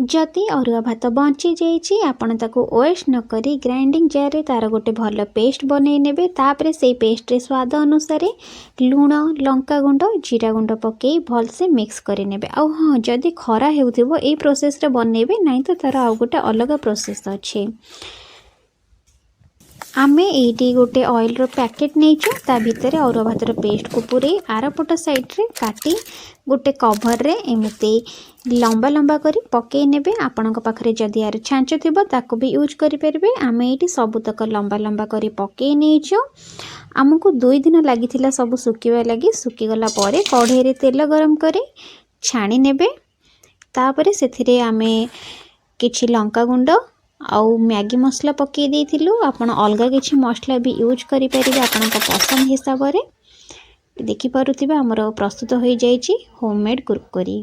ଯଦି ଅରୁଆ ଭାତ ବଞ୍ଚିଯାଇଛି, ଆପଣ ତାକୁ ୱେଷ୍ଟ ନକରି ଗ୍ରାଇଣ୍ଡିଙ୍ଗ ଜାର୍ରେ ତା'ର ଗୋଟେ ଭଲ ପେଷ୍ଟ ବନେଇ ନେବେ। ତାପରେ ସେଇ ପେଷ୍ଟରେ ସ୍ୱାଦ ଅନୁସାରେ ଲୁଣ, ଲଙ୍କା ଗୁଣ୍ଡ, ଜିରା ଗୁଣ୍ଡ ପକାଇ ଭଲସେ ମିକ୍ସ କରିନେବେ। ଆଉ ହଁ, ଯଦି ଖରା ହେଉଥିବ ଏଇ ପ୍ରୋସେସ୍ରେ ବନେଇବେ, ନାହିଁ ତ ତା'ର ଆଉ ଗୋଟେ ଅଲଗା ପ୍ରୋସେସ୍ ଅଛି। ଆମେ ଏଇଠି ଗୋଟେ ଅଏଲ୍ର ପ୍ୟାକେଟ୍ ନେଇଛୁ। ତା ଭିତରେ ଅରୁଆ ଭାତର ପେଷ୍ଟକୁ ପୂରେଇ ଆରପଟ ସାଇଡ଼୍ରେ କାଟି ଗୋଟେ କଭରରେ ଏମିତି ଲମ୍ବା ଲମ୍ବା କରି ପକାଇ ନେବେ। ଆପଣଙ୍କ ପାଖରେ ଯଦି ଏହାର ଛାଞ୍ଚ ଥିବ, ତାକୁ ବି ୟୁଜ୍ କରିପାରିବେ। ଆମେ ଏଇଠି ସବୁତକ ଲମ୍ବା ଲମ୍ବା କରି ପକାଇ ନେଇଛୁ। ଆମକୁ 2 ଦିନ ଲାଗିଥିଲା ସବୁ ଶୁଖିବା ଲାଗି। ଶୁଖିଗଲା ପରେ କଢ଼େଇରେ ତେଲ ଗରମ କରି ଛାଣି ନେବେ। ତାପରେ ସେଥିରେ ଆମେ କିଛି ଲଙ୍କା ଗୁଣ୍ଡ ଆଉ ମ୍ୟାଗି ମସଲା ପକାଇ ଦେଇଥିଲୁ। ଆପଣ ଅଲଗା କିଛି ମସଲା ବି ୟୁଜ୍ କରିପାରିବେ ଆପଣଙ୍କ ପସନ୍ଦ ହିସାବରେ। ଦେଖିପାରୁଥିବେ, ଆମର ପ୍ରସ୍ତୁତ ହୋଇଯାଇଛି ହୋମମେଡ଼୍ କୁରକୁରି।